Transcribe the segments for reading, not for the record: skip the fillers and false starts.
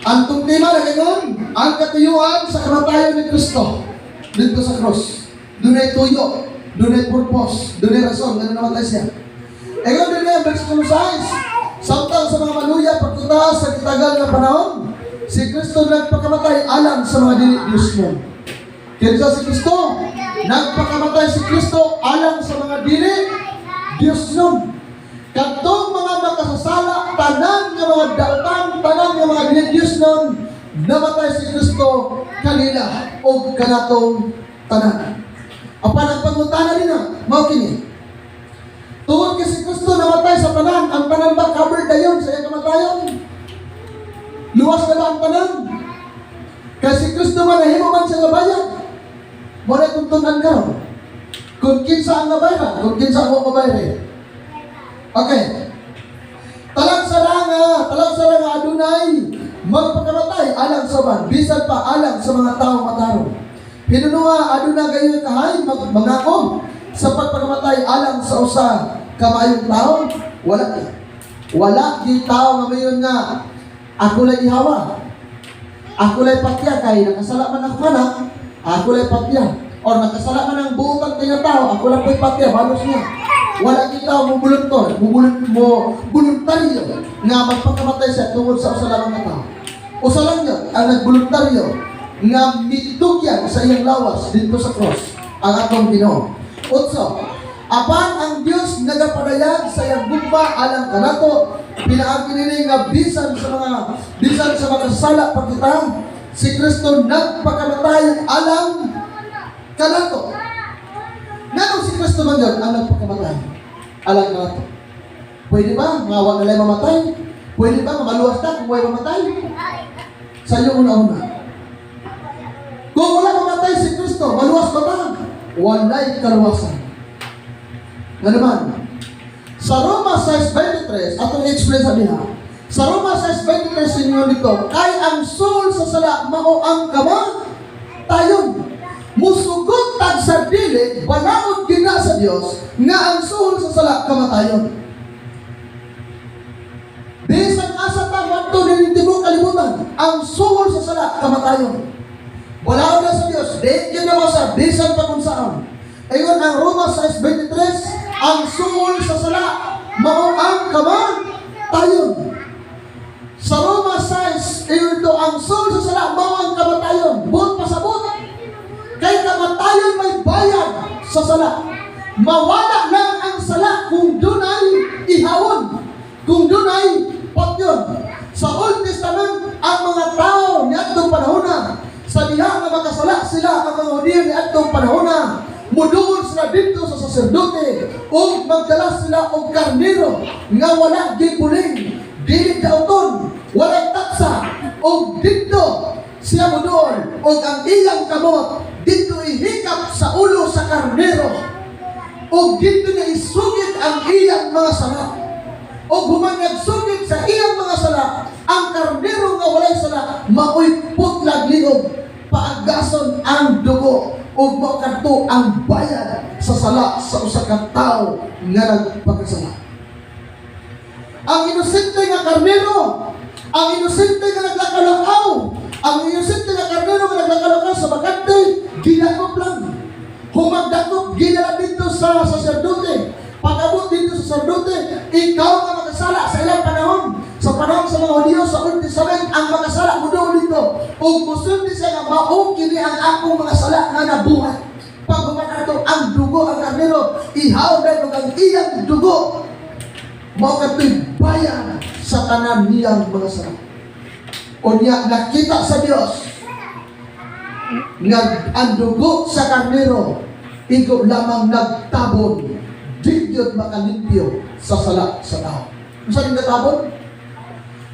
Ang tema na gayon, ang katuyuan sa kamatayon ni Kristo dito sa cross. Dunay tuyo, dunay purpose, dunay rason, ngano namatay siya. Ingon din nga, versikulo 6, samtang sa mga maluya pa kita sa gitagal nga panahon, si Kristo nagpakamatay alang sa mga dili Diosnon. Kinsa si Kristo? Nagpakamatay si Kristo alang sa mga dili Diosnon. Kadtong mga makasasala, tanan nga mga dautan, tanan nga mga dili Diosnon, namatay si Kristo kanila o kanatong tanan. Apan ang pangutana nina, mao kini. Tungod kay si Kristo namatay sa tanan, ang tanan ba covered dayon sa iyang kamatayon? Luwas na ba ang tanan? Kay si Kristo man nahimo man siya nga bayad. Mao na tuntunan karon. Kung kinsa ang nabayaran, kung kinsa ang mabayad. Okay. Talang sara nga adunay magpakamatay alang sa uban, bisan pa alang sa mga tawo matarong. Hinunua aduna gayoy kahain mangako sa pagpakamatay alang sa usa ka maayong tao, wala gyud. Wala gyud tao nga mayon nga ako lang ihawa. Ako lang patya kay nakasala man ako kanak, ako lang patya. Or nakasala man ang buotan kay nga tao, ako lang po'y patya, balos niya. Wala gyud tao mo buluntor, mo voluntaryo nga magpakamatay siya tungod sa usa lamang nga tao. Usa lang yun, ang nagboluntaryo nga mitugyan sa iyang lawas dito sa cross ang atong Ginoo. Otso, apan ang Dios nagapadayag sa iyang gugma alang kanato pinaagi nini nga bisan sa makasala pa kita, si Kristo nagpakamatay alang kanato. Ngano si Kristo man yun ang nagpakamatay alang kanato? Pwede ba nga wa na mamatay? Pwede ba nga maluwas ta kung way mamatay? Sa iyong una-una. Kung wala mamatay si Kristo, maluwas ba ta? Walay kaluwasan. Nga naman, sa Roma 6:23, atong i-explain sa diha. Sa Roma 6:23 inyo dito, kay ang suhol sa sala mao ang kamatayon. Musugot tag sa dili, balaod gina sa Dios nga ang suhol sa sala kamatayon. Bisan asa ta moadto din tibuok kalibutan, ang suhol sa sala kamatayon. Balaod na sa Dios, di gyud na sa bisan pa kung saan. Ayon ang Roma 6:23, ang suhol sa sala mao ang kamatayon. Sa Roma 6, ayon ito, ang suhol sa sala mao ang kamatayon. Buot pasabot. Kay kamatayon may bayad sa sala. Mawala lang ang sala kung dunay ihawon. Kung dunay patyon. Sa Old Testament, ang mga tao niadtong panahona, sa diha nga makasala sila ang mga Hudiyo niadtong panahona, muduol sila dito sa saserdote ug magdala sila og karnero nga wala gipuling, dili dauton, walay tatsa, ug didto siya muduol ug ang iyang kamot didto ihikap sa ulo sa karnero ug didto niya isugid ang iyang mga sala. Ug human nagsugid sa iyang mga sala, ang karnero nga walay sala maoy putlag liog, paagason ang dugo ug mao kadto ang bayad sa sala sa usa ka tawo nga nagpakasala. Ang inosente nga karnero, ang inosente nga naglakaw-lakaw, ang inosente nga karnero nga naglakaw-lakaw sa bakante, gidakop lang. Human dakop, ginala dito sa saserdote. Pag-abot dito sa saserdote, ikaw nga makasala sa ilang panahon, sa panahon sa mga Hudiyo sa Old Testament, ang makasala mo doon dito. Ug musulti siya nga mao kini ang akong mga sala nga nabuhat. Pag human ato ang dugo ang karnero, ihaw na ang iyang dugo. Mao kadto'y bayad sa tanan niyang mga sala. Unya nakita sa Dios nga ang dugo sa karnero igo lamang nagtabon, di gyud makalimpyo sa sala sa tao. Unsa ning natabon?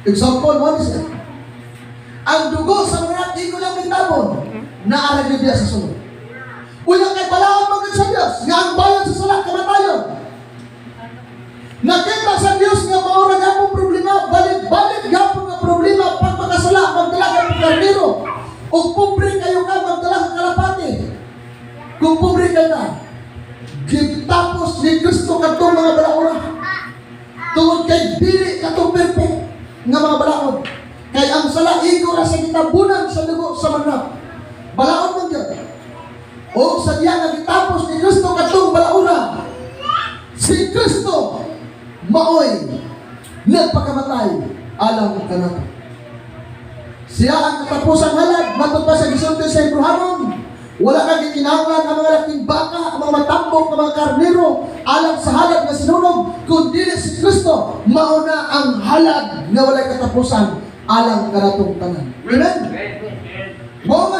Example mo siya. Ang dugo sa mga anak igo lang nagtabon, naa ra gyud diya sa sulod. Unya kay balaod man gyud sa Dios nga ang bayad sa sala kamatayon. Nakita sa Dios nga mao ra gapon problema, balik-balik gapon nga problema pag makasala magdala ka ng karnero. Ug pobre kayo ka, magdala ka kalapati. Kung pobre ka na, gitapos ni Kristo kadtong mga balaora. Tungod kay dili katong perfect nga mga balaod. Kay ang sala Igo ra sa gitabunan sa dugo sa manok. Balaod man gyud. O sa diya nga gitapos ni Kristo katong balaura, si Kristo maoy nagpakamatay alang kanato. Siya ang katapusang halad, matod pa sa gisulti sa Hebrehanon. Wala kang gikinahanglan ang mga laking baka, ang mga matambok, ang mga karnero, alang sa halad nga sinunog, kundi si Kristo, mauna ang halad nga walay katapusan, alang kanatong tanan. Amen? Mao nga